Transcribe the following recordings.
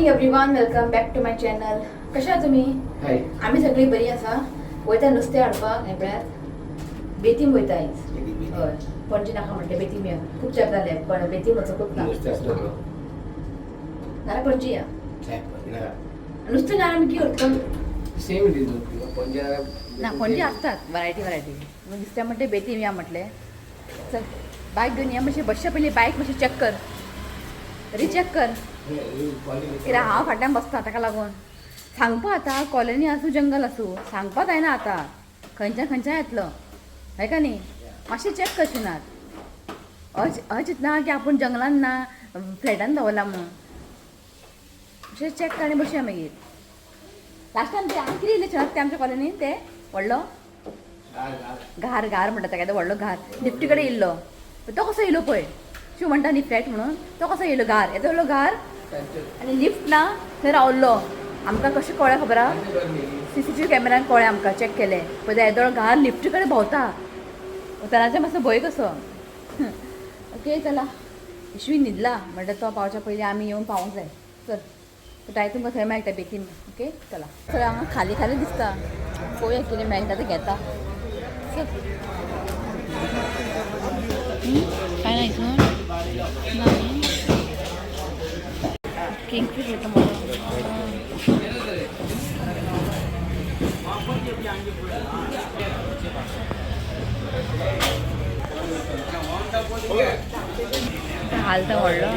Morning everyone, welcome back to my channel. कशा आहात तुमी? हाय. आमी सगळीं बरी आसा. वयता नुस्तें हाडपाक. हें पळयात, बेतीम वयता आयज. हय, पणजे नाका म्हटलें, बेतीम या. खूब तेंप जालें पण बेतीम वचकूच ना. नुस्तें आसलो. नाल्यार पणजे या. नुस्तें ना, आमी कितें करतलो? सेम पणजे. ना, पणजे आसतात व्हरायटी व्हरायटी. नुस्तें म्हणटे बेतीम या म्हटलें. चल, बायक घेवन या. मातशें बसच्या पयलीं बायक मातशें चॅक कर, रिचॅक कर, कित्याक हांव फाटल्यान बसता. ताका लागून सांगपा आतां कॉलनी आसूं, जंगल आसूं, सांगपा जायना आतां खंयच्या खंयच्या येतलो, हय का न्ही? मातशें चॅक करचें नात. अशें अशें चिंतना की आपूण जंगलान ना, फ्लॅटान दवरला म्हणून. मातशें चॅक कर आनी बसया मागीर. लास्ट टायम ते आमी कितें येयलें ते आमच्या कॉलनीन, ते व्हडलो घार घार म्हणटा ताका, तो व्हडलो घार लिफ्टी कडेन येयल्लो, तो कसो येयलो पळय. शिव म्हणटा न्ही फ्लॅट म्हणून, तो कसो येयलो घार, येदो व्हडलो घार आनी लिफ्ट ना, थंय रावल्लो. आमकां कशें कळ्ळें खबर आहा? सीसीटीव्ही कॅमेरान कळ्ळें आमकां. चॅक केलें पळय, येदो घार लिफ्टी कडेन भोंवता. ताचे मातसो भंय कसो. ओके, चला, इशवी न्हिदला म्हणटा, तो पावच्या पयलीं आमी येवन पावोंक जाय. चल, टाय तुमकां थंय मेळटा बेतीन. ओके, चला चला. हांगा खाली खाली दिसता, पळोवया कितें मेळटा तें घेता. चल. काय नाही इथून नाही. किंगफिश येतो मोठो. हालता व्हडलो.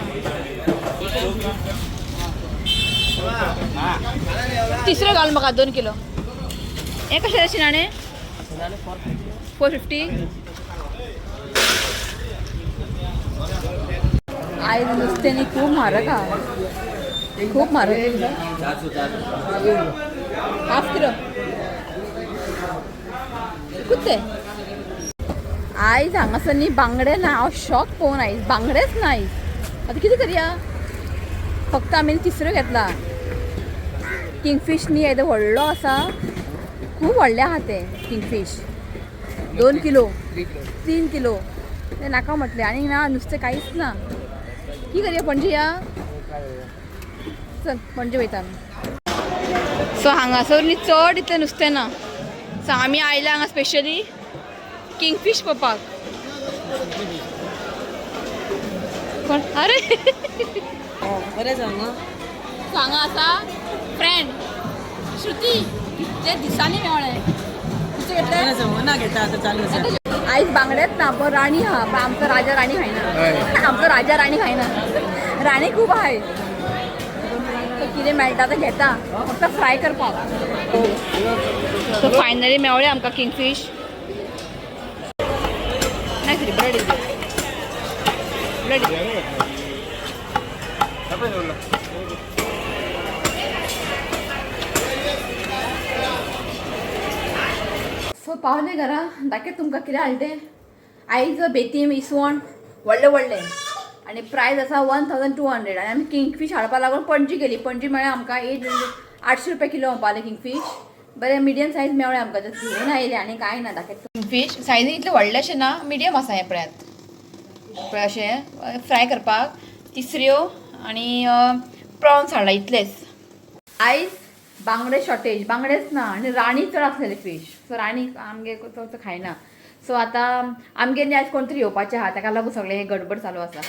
तिसरो घाल म्हाका 2 किलो. हे कशें शिणाणे? 450. आयज नुस्तें न्ही खूब म्हारग आहा, खूब म्हारग. हाफ किलो कुत्ते. आयज हांगासर न्ही बांगडे ना. हांव शॉक पळोवन, आयज बांगडेच ना आयज. आतां कितें करया? फक्त आमी तिसरो घेतला. किंगफीश न्ही येदो व्हडलो आसा, खूब व्हडले आहा ते किंगफीश. 2 किलो, 3 किलो ते नाका म्हटलें. आनी ना नुस्तें कांयच ना. की करया? पणजे या. चल, पणजे वयता आमी. सो हांगासर न्ही चड इतलें नुस्तें ना. सो आमी आयल्या हांगा स्पेशली किंगफीश पळोवपाक. कोण अरे? बरें सांग. सो हांगा आसा फ्रेंड श्रुती. कितले दिसांनी मेवळें. नुस्तें घेतलें? सांगू ना, घेता आतां, चालू आसा. आयज बांगडेच ना, पण राणी हा, पण आमचो राजा राणी खायना. आमचो राजा राणी खायना, राणी खूब आहाय. तर कितें मेळटा तें घेता, फक्त फ्राय करपाक. सो फायनली मेवळे आमकां किंगफीश. नाही तरी ब्रेड, ब्रेड. सो पावले घरा. दाखयत तुमकां कितें हाडलें तें. आयज बेतीम इसवण व्हडले व्हडले आनी प्रायस आसा 1200. आनी आमी किंगफीश हाडपा लागून पणजी गेली. पणजी मेळ्ळें आमकां 800 रुपया किलो म्हणपाले किंगफीश. बरें मिडियम सायज मेवळें आमकां, जस्ट घेवन आयलें आनी कांय ना. दाखयत, किंगफीश सायजीन इतलें व्हडलें अशें ना, मिडियम आसा. हें पळयात, पळय, अशें फ्राय करपाक तिसऱ्यो आनी प्रॉन्स हाडला इतलेच. आयज बांगडे शॉर्टेज, बांगडेच ना आनी राणी चड आसलेले फीश. सो राणी आमगे चड खायना. सो आतां आमगेर न्ही आयज कोण तरी येवपाचें आहा, ताका लागून सगळें हें गडबड चालू आसा.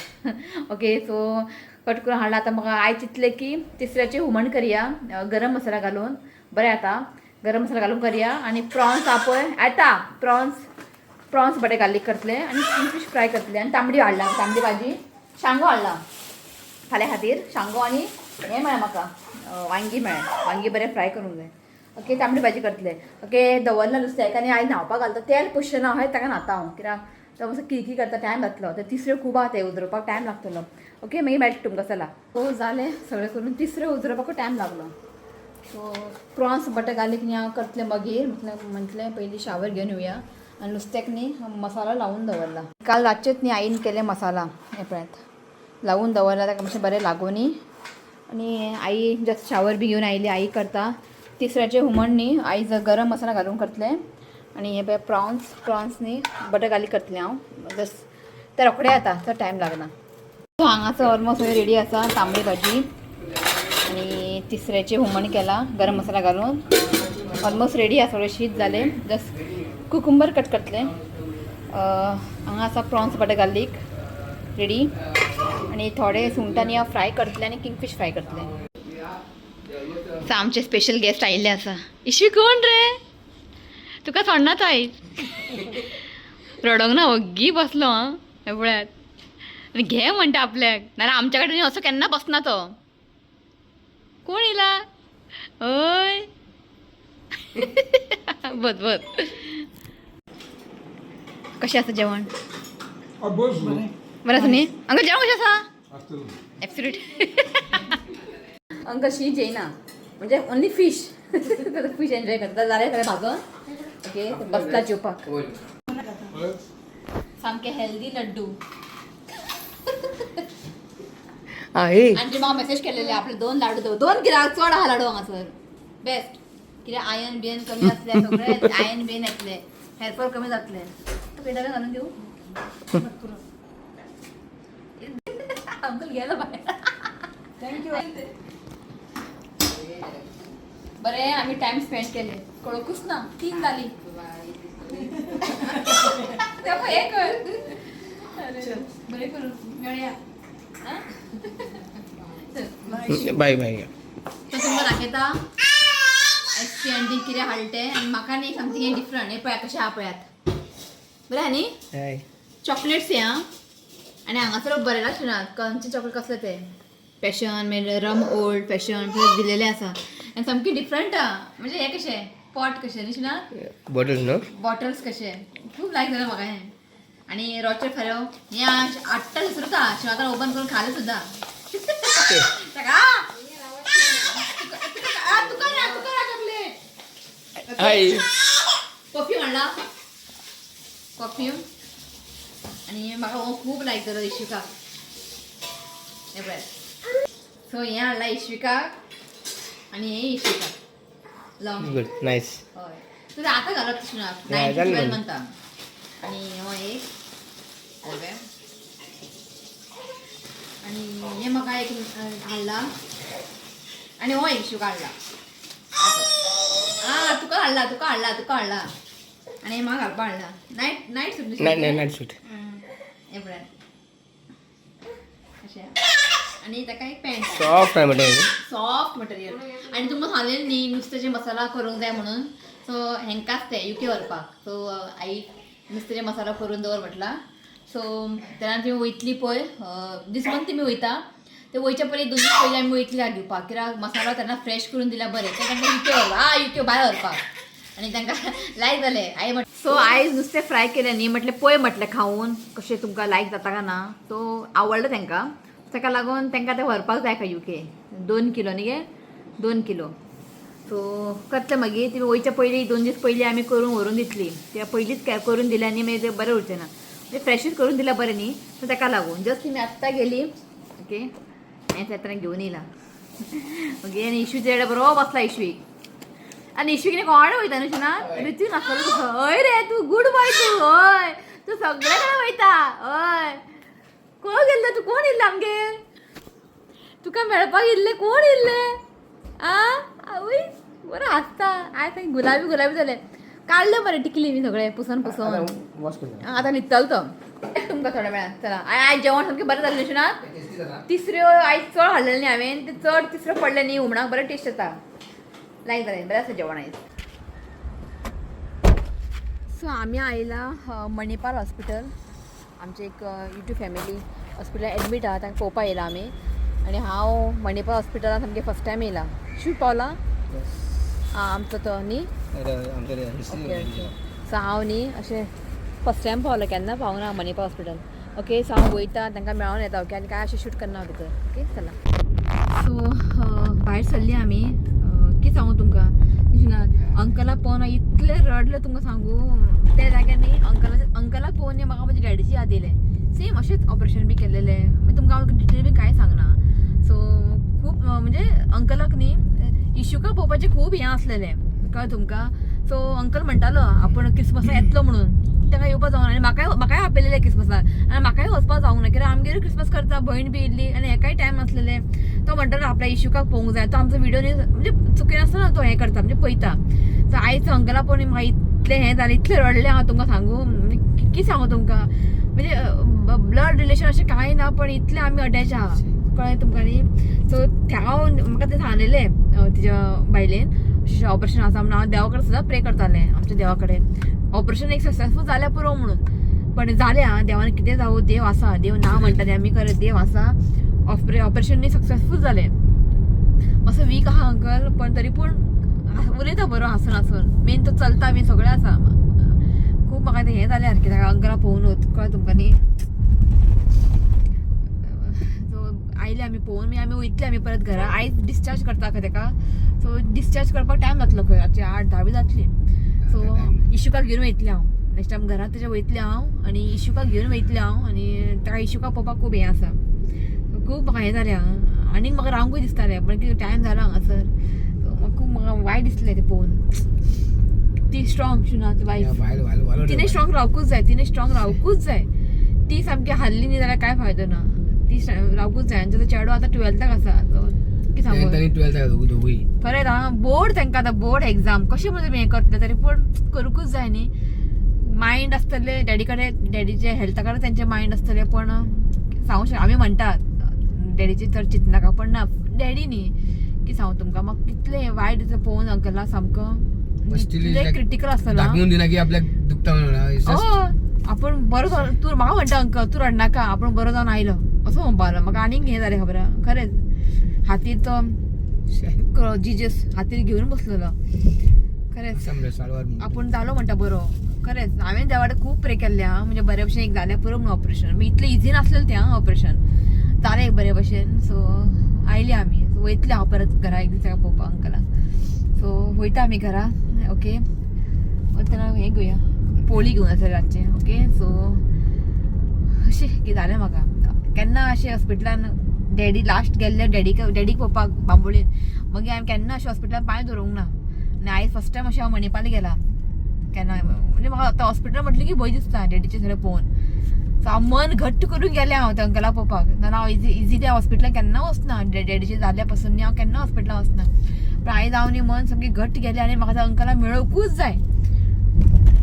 ओके, सो कट करून हाडला. आतां म्हाका आयज चिंतलें की तिसऱ्याचें हुमण करया, गरम मसाला घालून. बरें जाता, गरम मसाला घालून करया. आनी प्रॉन्स आपय येता, प्रॉन्स प्रॉन्स बरें गार्लीक करतले आनी किंगफीश फ्राय करतले. आनी तांबडी हाडला, तांबडी भाजी. शांगो हाडला फाल्यां खातीर. शांगो आनी हें मेळ्ळें म्हाका, वांगी मेळ्ळें. वांगी बरें फ्राय करूंक जाय. ओके, तांबडी भाजी करतले. ओके, दवरला नुस्तें आनी आयज न्हांवपाक घालता. तेल पुशें ना, हय, ताका न्हाता हांव, कित्याक तो मातसो किरकिर करता. टायम जातलो ते तिसऱ्यो खूब आहा, ते उजरोवपाक टायम लागतलो. ओके, मागीर मेळटा तुमकां. चला. सो जालें सगळें करून. तिसऱ्यो उजरोवपाकूय टायम लागलो. सो प्रॉन्स बटर गार्लीक न्ही हांव करतलें मागीर. म्हटलें म्हटलें पयलीं शावर घेवन येवया. आनी नुस्त्याक न्ही मसालो लावून दवरला. काल रातचेच न्ही आईन केलें मसाला. हें पळयात, लावून दवरला, ताका मातशें बरें लागूनी. आनी आई जस्ट शावर बी घेवन आयली. आई करता तिसऱ्याचें हुमण न्ही आयज गरम मसाला घालून करतलें. आनी हे पळय प्रॉन्स, प्रॉन्स न्ही बटर गार्लीक करतलें हांव. जस्ट ते रोखडें जाता, चड टायम लागना. सो हांगासर ऑलमोस्ट रेडी आसा तांबडी भाजी. आनी तिसऱ्याचे हुमण केला गरम मसाला घालून. ऑलमोस्ट रेडी आसा, सगळें शीत जालें, जस्ट कुकुंबर कट करतले. हांगा आसा प्रॉन्स बटर गार्लीक रेडी आनी थोडे सुंगटांनी हांव फ्राय करतले आनी किंगफीश फ्राय करतले. सो आमचे स्पेशल गेस्ट आयिल्ले आसा. इशवी कोण रे, तुका सोडना तो आयज. रडोंक ना, ओग्गी बसलो. आं, हें पळयात आनी घे म्हणटा आपल्याक, नाल्यार आमच्या कडेन असो केन्ना बसना तो. कोण येयला? हय, बस बस. कशें आसा जेवण? बरें आसा न्ही अंकल? जेवण कशें आसा? ॲब्सोल्यूट. अंकल शी जेयना, म्हणजे ओन्ली फिश. फिश एन्जॉय करता. जालें सगळें भाजून, ओके, बसला जेवपाक. सामके हेल्दी लड्डू. आहे. आनी ते म्हाका मेसेज केलेले, आपले दोन लाडू दवर. 2 किलाक चड आहा लाडू हांगासर. बेस्ट कित्याक आयन बियन कमी आसले, सगळे आयन बियन येतले, हेअरफॉल कमी जातले. तुका डबे घालून दिवं? अंकल गेलो बाहेर. Thank you. बरें आमी टायम स्पेंड केले, कळकूच ना 3 जाली. तें हे कर, बरें करून मेळया. आं? चल. बाय बाय. तर तुमकां दाखयता एस पी एन डी कितें हाडलें तें. आनी म्हाका न्ही समथींग डिफरंट. हें पळयात कशें आहा, पळयात. बरें आहा न्ही? हय. चॉकलेट्स हे आं. आनी हांगासर बरयलां ना खंयचे चॉकलेट कसले ते, पॅशन मागीर रम ओल्ड फॅशन दिलेले आसा. आनी सामकी डिफरंट आहा, म्हणजे हे कशें पॉट कशें न्ही ना? बॉटल्स न्हू. बॉटल्स कशे. खूब लायक जालें म्हाका हें. आनी रोचे फारो हें हाडटा सुद्दां शिवातान ओपन करून खालें सुद्दां. ताका तुका ना, तुका ना चॉकलेट. हय. परफ्यूम हाडला, परफ्यूम. आनी म्हाका हो खूब लायक जालो इश्विकाक. हें पळयात. सो हें हाडला इश्विकाक आनी हें इश्विकाक लॉंग. Good, nice. हय, तुझं आता घालप तशें ना. Yeah, 9 to जालें 12 मग. म्हणता. आनी हो एक ओके. आनी हें म्हाका एक हाडला आनी हो एक इशूक हाडला. आं, तुका हाडला, तुका हाडला, तुका हाडला. आनी हें म्हाका घालपा हाडला. नायट नायट सूट. नायट नायट सूट. हें पळयात अशें. आनी ताका एक पॅन्ट. सॉफ्ट आहे म्हणजे. Soft material. आनी तुमकां सांगलें न्ही नुस्त्याचे मसाला करूंक जाय म्हणून, सो हेंकाच ते युके व्हरपाक. सो आई नुस्त्याचे मसाला करून दवर म्हटला. सो तेन्ना तुमी वयतली पळय दीस मंथ तुमी वयता ते वयच्या पयलीं 2 दीस पयलीं आमी वयतली घेवपाक, कित्याक मसालो तेन्ना फ्रेश करून दिल्यार बरें. ते तांकां युके व्हरपाक, आ युके भायर व्हरपाक. आनी तांकां लायक जालें. आई म्हट सो आयज नुस्तें फ्राय केलें न्ही, म्हटलें पळय म्हटलें खावन कशें तुमकां लायक जाता काय ना. सो आवडलें तांकां, ताका लागून तांकां तें व्हरपाक जाय खंय युके. 2 किलो न्ही गे? 2 किलो. सो करतले मागीर तुमी वयच्या पयलीं 2 दीस पयलीं आमी करून व्हरून दितली. कित्याक पयलींच करून दिल्यार न्ही मागीर तें बरें उरचें ना, म्हणजे फ्रेशूच करून दिल्यार बरें न्ही. सो ताका लागून जस्ट तुमी आत्तां गेली. ओके, हें येतना घेवन येयला. ओके, आनी इशू तेडे बरो बसला इशवीक. आनी इशू कितें कोण वयता न्हू शिना ऋतू नासलो. हय रे, तूं गूड बॉय तूं. हय, तूं सगळे कडेन वयता. हय, कोण गेल्लो तूं? कोण येयल्लो आमगेर? तुका मेळपाक येयल्ले? कोण येयल्ले? आ आवय, बरो हांसता. आयज सामकें गुलाबी गुलाबी जालें. काडलें मरे टिकली मी सगळें पुसून पुसून. वॉश करता. आतां न्हिदतलो तो तुमकां थोड्या वेळान. चला, आयज जेवण सामकें बरें जालें न्हू? तिसऱ्यो आयज चड हाडलेलें न्ही हांवें, ते चड तिसऱ्यो पडलें न्ही हुमणाक, बरें टेस्ट येता. लायक जालें, बरें आसा जेवण आयज. सो आमी आयला मणिपाल हॉस्पिटल. आमचे एक यूट्यूब फॅमिली हॉस्पिटलान एडमीट आहा, तांकां पळोवपाक येयला आमी. आनी हांव मणिपाल हॉस्पिटलान सामकें फर्स्ट टायम येयला. शूट पावला आमचो तो न्ही. Okay okay. सो हांव न्ही अशें फर्स्ट टायम पावलां, केन्ना पावना मणिपाल हॉस्पिटल. ओके, सो हांव वयता, तांकां मेळोन येता. ओके, आनी काय अशें शूट करना भितर. ओके, चला. सो भायर सरली आमी. कितें सांगू तुमकां, अंकलाक पळोवन इतलें रडलें तुमकां सांगू. त्या जाग्यार न्ही अंकलाक पळोवन न्ही म्हाका म्हज्या डॅडीची याद येयलें. सेम अशेंच ऑपरेशन बी केलेलें. मागीर तुमकां हांव डिटेल बी कांय सांगना. सो खूब म्हणजे अंकलाक न्ही इशुका पळोवपाचें खूब हें आसलेलें, कळ्ळें तुमकां. सो अंकल म्हणटालो आपूण क्रिसमसाक येतलो म्हणून, ताका येवपा जावना. आनी म्हाकाय म्हाकाय आपयलेलें. येयले क्रिसमसाक आनी म्हाकाय वचपाक जावंक ना कित्याक आमगेरूय क्रिसमस करता, भयण बी येयल्ली आनी हेकाय टायम नासलेले. तो म्हणटालो आपल्या इशुकाक पळोवंक जाय. तो आमचो व्हिडियो न्ही म्हणजे चुकयनासतना तो हें करता, म्हणजे पळयता. सो आयज अंकला पळोवन म्हाका इतलें हें जालें, इतलें रडलें हांव तुमकां सांगू, म्हणजे कितें सांगू तुमकां, म्हणजे ब्लड रिलेशन अशें कांय ना, पण इतलें आमी अटॅच आहा, कळ्ळें तुमकां न्ही. सो हांव म्हाका तें सांगलेलें तिच्या बायलेन अशें ऑपरेशन आसा म्हणून. हांव देवा कडेन सुद्दां प्रे करतालें, आमच्या देवा कडेन ऑपरेशन एक सक्सेसफूल जाल्यार पुरो म्हणून. पण जालें आं, देवान कितें जावं, देव आसा, देव ना म्हणटा तें आमी, खरें देव आसा. ऑपरेशन न्ही सक्सेसफूल जालें. मातसो वीक आहा अंकल, पण तरी पूण उलयता बरो हांसून हांसून. मेन तो चलता बी सगळें आसा. खूब म्हाका तें हें जालें सारकें ताका अंकला पळोवनूच, कळ्ळें तुमकां न्ही. सो आयले आमी पळोवन, मागीर आमी वयतले आमी परत घरा. आयज डिस्चार्ज करता खंय ताका, सो डिस्चार्ज करपाक टायम जातलो खंय, रातचे 8-10 बी जातली. सो इशुकाक घेवन वयतलें हांव नेक्स्ट टायम घरात तेज्या वयतलें हांव आनी इशुकाक घेवन वयतलें हांव आनी ताका इशुकाक पळोवपाक खूब हें आसा. खूब म्हाका हें जालें आं, आनीक म्हाका रावंकूय दिसतालें, पण कितें टायम जाला हांगासर. सो म्हाका खूब म्हाका वायट दिसलें तें पळोवन. ती स्ट्रॉंग शुना ती वायफ, तिने स्ट्रॉंग रावकूच जाय, तिने स्ट्रॉंग रावकूच जाय. ती सामकी हाल्ली न्ही जाल्यार कांय फायदो ना, ती रावकूच जाय. आनी ताचो चेडो आतां टुवेल्थाक आसा, सो कितें सांगू, दोगूय खरें आं. बोर्ड तांकां आतां बोर्ड एग्जाम कशें म्हणून तुमी हें करतले, तरी पूण करूंकूच जाय न्ही. मायंड आसतलें डॅडी कडेन, डॅडीचे हेल्था कडेन तेंचें मायंड आसतलें, पण सांगू शकता आमी म्हणटात डॅडीचे चड चिंतनाका, पण ना डॅडी न्ही की सांगू तुमकां. म्हाका कितलें वायट दिसता पळोवन अंकला, सामको क्रिटिकल आसतलो. दाखवून दिना की आपल्याक दुखता म्हणून. हय, आपूण बरो जावन तूं म्हाका म्हणटा अंकल तूं रडनाका, आपूण बरो जावन आयलो असो म्हणपाक लागलो. म्हाका आनीक हें जालें खबर आहा, खरेंच हातीर तो जिजस हातीर घेवन बसलेलो, खरेंच आपूण जालो म्हणटा बरो. खरेंच हांवें देवा कडेन खूब प्रे केल्लें आं, म्हणजे बरे भशेन एक जालें पुरो म्हणून ऑपरेशन. म्हणजे इतलें इजी नासलेलें तें आं ऑपरेशन, जालें एक बरे भशेन. सो आयली आमी, सो वयतलें हांव परत घरा एक दीस ताका पळोवपाक अंकलाक. सो वयता आमी घरा, ओके. वतना हें घेवया, पोळी घेवन आसा रातचें, ओके. सो अशें कितें जालें म्हाका केन्ना अशें हॉस्पिटलान डॅडी लास्ट गेल्ले डॅडीक डॅडीक पळोवपाक बांबोळीन, मागीर हांवें केन्ना अशें हॉस्पिटलान पांय दवरूंक ना. आनी आयज फर्स्ट टायम अशें हांव मणिपाल गेला केन्ना, म्हणजे म्हाका आतां हॉस्पिटल म्हटलें की भंय दिसता डॅडीचें सगळें पळोवन. सो हांव मन घट्ट करून गेलें हांव त्या अंकलाक पळोवपाक, नाजाल्यार हांव इजिली हॉस्पिटलान केन्ना वचना, डॅडीचें जाल्या पासून न्ही हांव केन्ना हॉस्पिटलान वचना. पण आयज हांव न्ही मन सामकें घट्ट गेलें आनी म्हाका त्या अंकलाक मेळोवकूच जाय.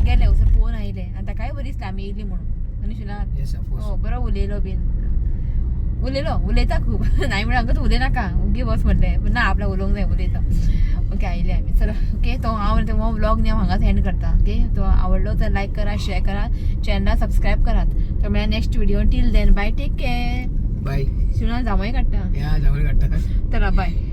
गेलें वचून पळोवन आयलें आनी ताकाय बरी दिसलें आमी येयली म्हणून. आनी शुना हो बरो उलयलो बीन, उलयलो, उलयता खूब. नाही म्हणल्यार अंकल तूं उलयनाका, ओगी बस म्हणलें, पण ना आपल्याक उलोवंक जाय, उलयता. ओके आयले आमी, चलो ओके. तो हांव हो व्लॉग न्ही हांव हांगाच एंड करता, ओके. तो आवडलो तर लायक करा, शेअर करा, चॅनलाक सबस्क्रायब करात. तर मेळया next video, till then bye, take care. Bye. शुना जांवय काडटा. या जांवय काडटा. चला बाय.